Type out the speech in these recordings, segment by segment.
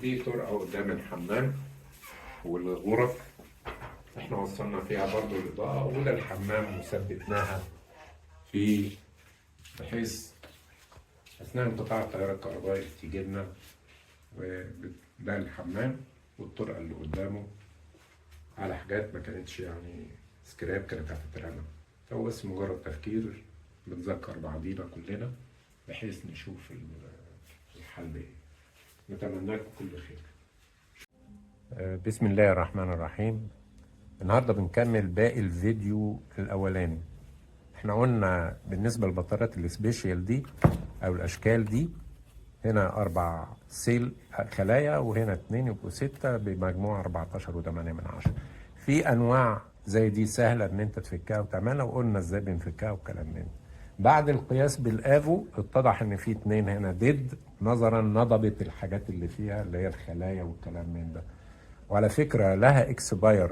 دي طرقة قدام الحمام والغرف، احنا وصلنا فيها برضو الإضاءة، وده الحمام وثبتناها في بحيث أثناء انقطاع التيار الكهربائي تيجي لنا. وده الحمام والطرقة اللي قدامه على حاجات ما كانتش يعني سكراب، كانت هتترمى. فهو بس مجرد تفكير، بنذكر بعضينا كلنا بحيث نشوف الحل ايه. نتمنى لكم كل خير. بسم الله الرحمن الرحيم. النهارده بنكمل باقي الفيديو الاولاني. احنا قلنا بالنسبة للبطاريات ال special دي او الاشكال دي، هنا 4 cell خلايا وهنا 2 يبقوا 6 بمجموع 14.8. في انواع زي دي سهلة ان انت تفكها وتعملها، وقلنا ازاي بنفكها والكلام من ده. بعد القياس بالافو اتضح ان في 2 هنا dead نظرا نضبت الحاجات اللي فيها اللي هي الخلايا والكلام من ده. وعلى فكرة لها expire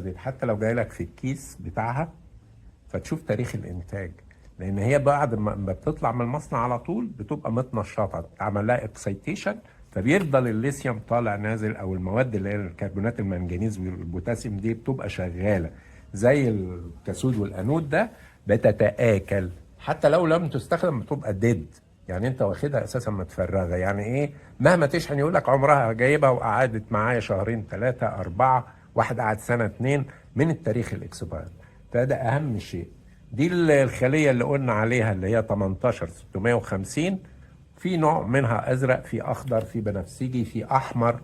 date، حتى لو جاي لك في الكيس بتاعها فتشوف تاريخ الانتاج، لان هي بعد ما بتطلع من المصنع على طول بتبقى متنشطه، اتعمل لها excitation، فبيفضل الليثيوم طالع نازل، او المواد اللي هي الكربونات المنجنيز والبوتاسيوم دي بتبقى شغالة زي الكاثود والانود، ده بتتآكل حتى لو لم تستخدم، بتبقى dead. يعني انت واخدها اساسا متفرغه، يعني ايه؟ مهما تشحن يقول لك عمرها جايبها وقعدت معايا شهرين 3 4، واحد قعد سنة 2 من التاريخ ال expire. فده اهم شيء. دي الخلية اللي قلنا عليها اللي هي 18650، في نوع منها ازرق، في اخضر، في بنفسجي، في احمر.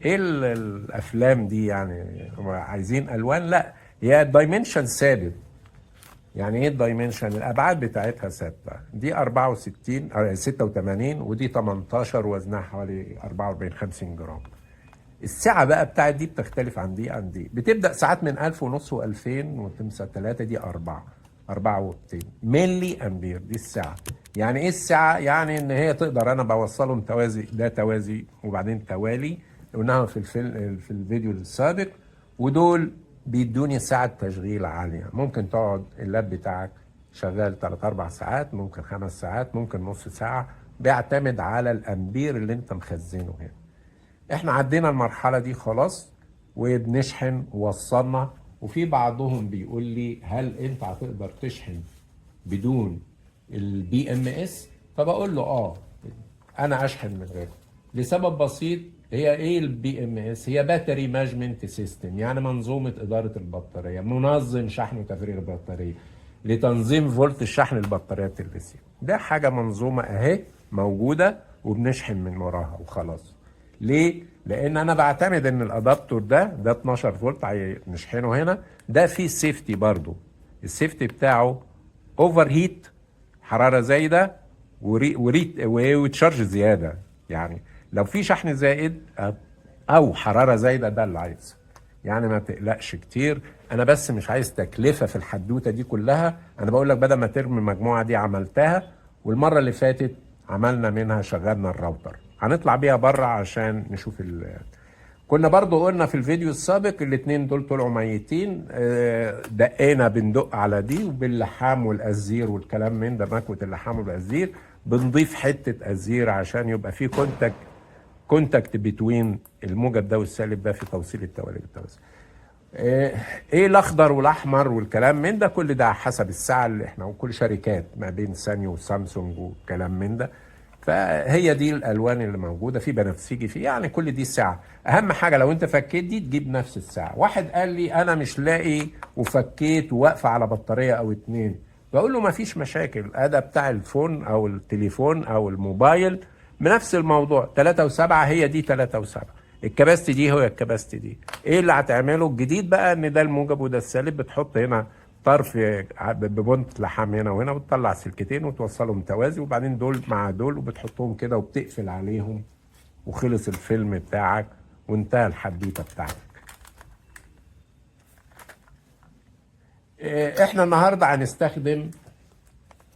ايه الافلام دي؟ يعني عايزين الوان؟ لا، هي ال dimension ثابت. يعني ايه ال dimension؟ الابعاد بتاعتها ثابتة. دي 64 86، ودي 18، وزنها حوالي 44 50 جرام. السعة بقى بتاعت دي بتختلف عن دي، عن دي بتبدا ساعات من 1000 ونص و2000 وتمسك 3، دي 4 4 و200 ملي امبير. دي السعة. يعني ايه السعة؟ يعني ان هي تقدر، انا بوصلهم توازي، ده توازي وبعدين توالي، قلناها في الفيلم في الفيديو السابق. ودول بيدوني ساعة تشغيل عالية، ممكن تقعد اللاب بتاعك شغال 3 4 ساعات، ممكن 5 ساعات، ممكن نص ساعة، بيعتمد على الامبير اللي انت مخزنة هنا. احنا عدينا المرحلة دي خلاص وبنشحن ووصلنا. وفي بعضهم بيقول لي هل انت هتقدر تشحن بدون ال BMS؟ فبقول له اه، انا اشحن من غيره لسبب بسيط. هي ايه ال BMS؟ هي battery management system، يعني منظومة ادارة البطاريه، منظم شحن وتفريغ البطارية لتنظيم فولت الشحن البطاريات الليثيوم. ده حاجة منظومة اهي موجودة وبنشحن من وراها وخلاص. ليه؟ لان انا بعتمد ان ال adaptor ده 12 فولت نشحنه هنا، ده فيه safety برضو، ال safety بتاعه overheat حرارة زايدة وريت و charge زياده، يعني لو في شحن زائد او حرارة زايدة ده اللي عايزه. يعني ما تقلقش كتير، انا بس مش عايز تكلفة في الحدوتة دي كلها. انا بقول لك بدل ما ترمي المجموعة دي عملتها، والمرة اللي فاتت عملنا منها شغلنا الراوتر، هنطلع بيها بره عشان نشوف كنا برضو قلنا في الفيديو السابق الاتنين دول طلعوا ميتين. دقينا، بندق على دي وباللحام والازير والكلام من ده، مكوة اللحام والازير، بنضيف حتة ازير عشان يبقى في contact between الموجب ده والسالب ده في توصيل التوالي بالتوازي. ايه الاخضر والاحمر والكلام من ده؟ كل ده حسب السعة اللي احنا وكل شركات ما بين سانيو وسامسونج والكلام من ده. فهي دي الالوان اللي موجوده، في بنفسجي، في يعني كل دي السعة. اهم حاجة لو انت فكيت دي تجيب نفس السعة. واحد قال لي انا مش لاقي وفكيت وواقفه على بطارية او 2، بقول له ما فيش مشاكل، هذا بتاع ال phone او التليفون او الموبايل بنفس الموضوع، 3 و7 هي دي 3 و7، ال capacity دي هو ال capacity دي. ايه اللي هتعمله الجديد بقى؟ ان ده الموجب وده السالب، بتحط هنا طرف ببنط لحام هنا وهنا، وتطلع سلكتين وتوصلهم توازي، وبعدين دول مع دول وبتحطهم كده وبتقفل عليهم، وخلص الفيلم بتاعك وانتهى الحدوتة بتاعتك. احنا النهارده هنستخدم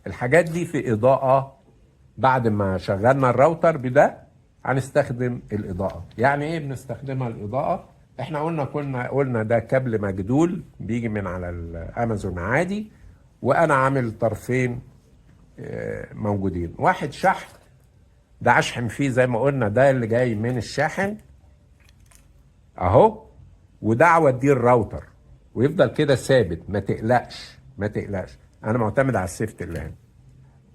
الحاجات دي في اضاءه. بعد ما شغلنا الراوتر بده هنستخدم الاضاءة. يعني ايه بنستخدمها الاضاءة؟ احنا كنا قلنا ده كابل مجدول بيجي من على الامازون عادي، وانا عامل طرفين، موجودين، واحد شحن ده اشحن فيه زي ما قلنا، ده اللي جاي من الشاحن اهو، وده اوديه الراوتر ويفضل كده ثابت، ما تقلقش ما تقلقش، انا معتمد على ال safety اللي هنا.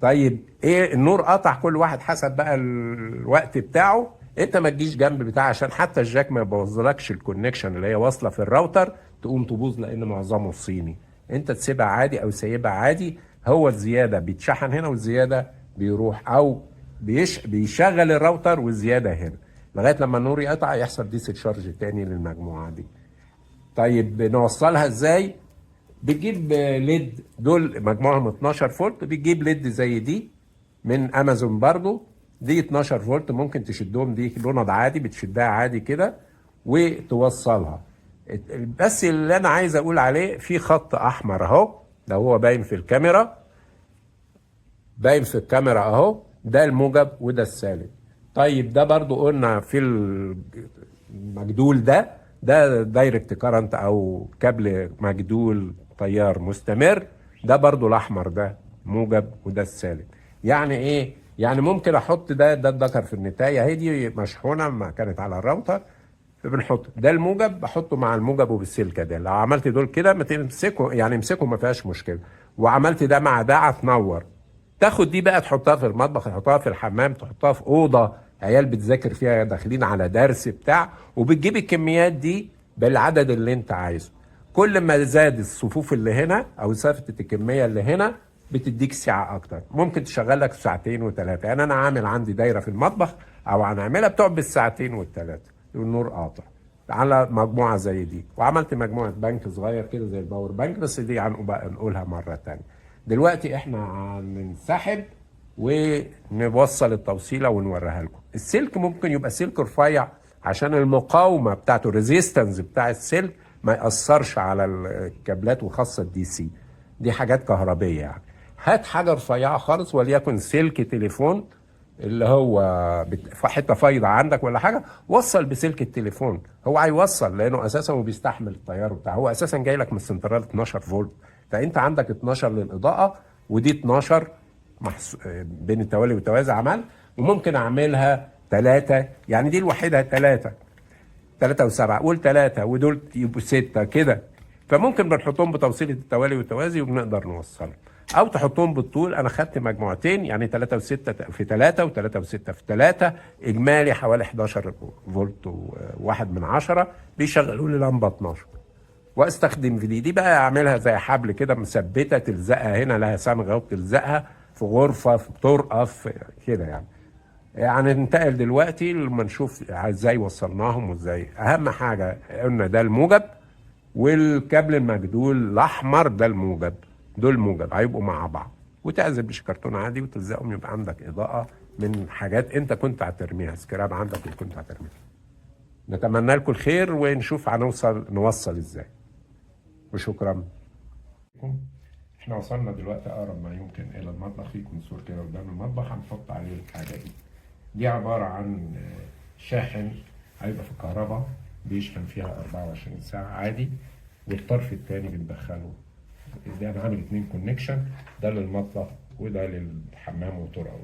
طيب ايه النور قطع، كل واحد حسب بقى الوقت بتاعه، انت ما تجيش جنب بتاع عشان حتى ال jack ما يبوظلكش ال connection اللي هي واصله في الراوتر تقوم تبوظ، لان معظمه صيني. انت تسيبها عادي او سيبها عادي، هو الزيادة بيتشحن هنا والزيادة بيروح او بيشغل الراوتر والزيادة هنا لغاية لما النور يقطع يحصل discharge تاني للمجموعة دي. طيب نوصلها ازاي؟ بتجيب LED، دول مجموعهم 12 فولت، بتجيب LED زي دي من امازون برضو، دي 12 فولت ممكن تشدهم، دي لوند عادي بتشدها عادي كده وتوصلها. بس اللي انا عايز اقول عليه، في خط احمر اهو، ده هو باين في الكاميرا، باين في الكاميرا اهو، ده الموجب وده السالب. طيب ده برضو قلنا في المجدول ده، ده direct current او كابل مجدول تيار مستمر، ده برضو الاحمر ده موجب وده السالب. يعني ايه؟ يعني ممكن احط ده، ده الذكر في النتايه اهي، دي مشحونه ما كانت على الراوتر، فبنحط ده الموجب بحطه مع الموجب وبالسلكه ده. لو عملت دول كده ما تمسكوا، يعني امسكوا ما فيهاش مشكلة، وعملت ده مع ده هتنور. تاخد دي بقى تحطها في المطبخ، تحطها في الحمام، تحطها في اوضة عيال بتذاكر فيها داخلين على درس بتاع، وبتجيب الكميات دي بالعدد اللي انت عايزه. كل ما زاد الصفوف اللي هنا او زادت الكمية اللي هنا بتديك سعة اكتر، ممكن تشغل لك ساعتين وثلاثة. يعني انا عامل عندي دايرة في المطبخ او هنعملها بتقعد بالساعتين والثلاثة والنور قاطع على مجموعة زي دي، وعملت مجموعة بنك صغير كده زي ال power bank، بس دي هنبقى نقولها مرة تانية. دلوقتي احنا هننسحب ونوصل التوصيله ونوريها لكم. السلك ممكن يبقى سلك رفيع عشان المقاومة بتاعته، ال resistance بتاع السلك ما ياثرش على الكابلات، وخاصة ال DC، دي حاجات كهربيه يعني. هات حاجة رفيعة خالص، وليكن سلك تليفون اللي هو حتة فايضه عندك ولا حاجة، وصل بسلك التليفون، هو هيوصل لانه اساسا هو بيستحمل التيار بتاعه، هو اساسا جاي لك من السنترال 12 فولت، فانت عندك 12 للاضاءة ودي 12 بين التوالي والتوازي عمل، وممكن اعملها 3، يعني دي الوحيدة 3، 3 و7، قول 3 ودول يبقوا 6 كده، فممكن بنحطهم بتوصيله التوالي والتوازي وبنقدر نوصلهم، او تحطهم بالطول. انا خدت مجموعتين يعني 3 و6 في 3 و3 و6 في 3، اجمالي حوالي 11 فولت وواحد من عشرة، بيشغلوا لي لمبة 12. واستخدم في دي بقى اعملها زي حبل كده مثبتة، تلزقها هنا لها صمغه وبتلزقها في غرفة في طرقه في كده يعني. يعني ننتقل دلوقتي لما نشوف ازاي وصلناهم وازاي. اهم حاجة قلنا ده الموجب والكابل المجدول الاحمر ده الموجب، دول موجب هيبقوا مع بعض، وتعزل بشكرتون عادي وتلزقهم، يبقى عندك اضاءه من حاجات انت كنت هترميها، سكراب عندك وكنت هترميها. نتمنى لكم الخير ونشوف هنوصل نوصل ازاي، وشكرا. احنا وصلنا دلوقتي اقرب ما يمكن الى المطبخ، في كونسول كده قدام المطبخ هنحط عليه الحاجة دي. دي عبارة عن شاحن هيبقى في الكهرباء بيشحن فيها 24 ساعة عادي، والطرف التاني بندخله ده، انا عامل 2 connection، ده للمطبخ وده للحمام وطرقه،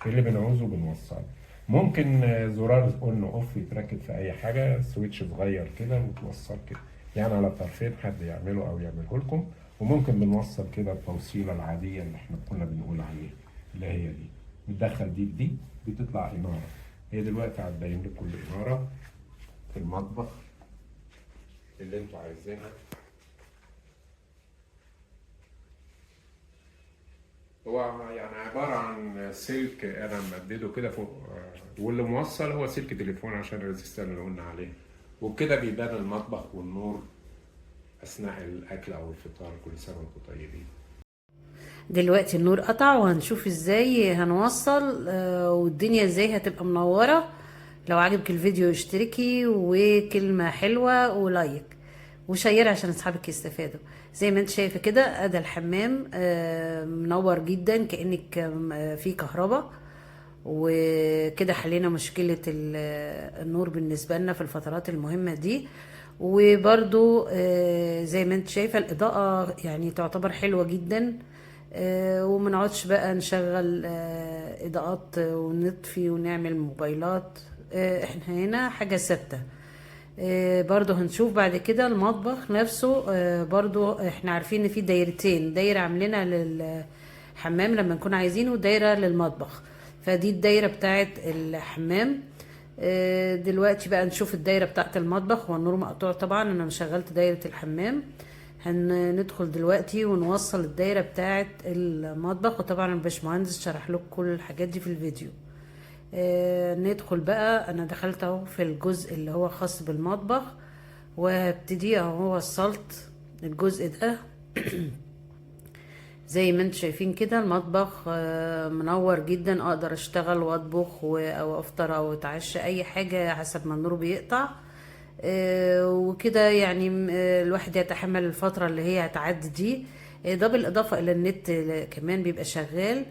اللي بنعوزه بنوصله. ممكن زرار on off يتركب في اي حاجة، switch صغير كده وتوصل كده، يعني على طرفين حد يعمله او يعمله لكم. وممكن بنوصل كده التوصيله العادية اللي احنا كنا بنقول عليها اللي هي دي، بتدخل دي بدي بتطلع انارة. هي دلوقتي هتبين لكم الاناره في المطبخ اللي انتوا عايزينها. هو يعني عبارة عن سلك أنا ممددة كده فوق، واللي موصل هو سلك تليفون عشان ال resistor اللي قلنا عليه، وبكده بيبان المطبخ والنور أثناء الأكل أو الفطار. كل سنة وأنتم طيبين. دلوقتي النور قطع وهنشوف ازاي هنوصل، والدنيا ازاي هتبقى منورة. لو عجبك الفيديو اشتركي، وكلمة حلوة، و like و share عشان اصحابك يستفادوا. زي ما انت شايفة كده ادى الحمام، منور جدا كأنك، في كهرباء. وكده حلينا مشكلة النور بالنسبة لنا في الفترات المهمة دي. وبرضو، زي ما انت شايفة الإضاءة يعني تعتبر حلوة جدا. وما نقعدش بقى نشغل اضاءات ونطفي ونعمل موبايلات. احنا هنا حاجة ثابتة. برضو هنشوف بعد كده المطبخ نفسه. برضو احنا عارفين ان في دايرتين، دايرة عاملينها للحمام لما نكون عايزينه، ودايرة للمطبخ. فدي الدايرة بتاعت الحمام. دلوقتي بقى نشوف الدايرة بتاعت المطبخ، والنور مقطوع طبعا، انا مشغلت دايرة الحمام. هندخل دلوقتي ونوصل الدايرة بتاعت المطبخ، وطبعا الباشمهندس شرح لكم كل الحاجات دي في الفيديو. ندخل بقى، انا دخلت اهو في الجزء اللي هو خاص بالمطبخ، وهبتدي اهو وصلت الجزء ده. زي ما انتم شايفين كده المطبخ منور جدا، اقدر اشتغل واطبخ او افطر او اتعشى اي حاجة حسب ما النور بيقطع. وكده يعني الواحد يتحمل الفترة اللي هي هتعدي دي. ده بالاضافة الى النت كمان بيبقى شغال.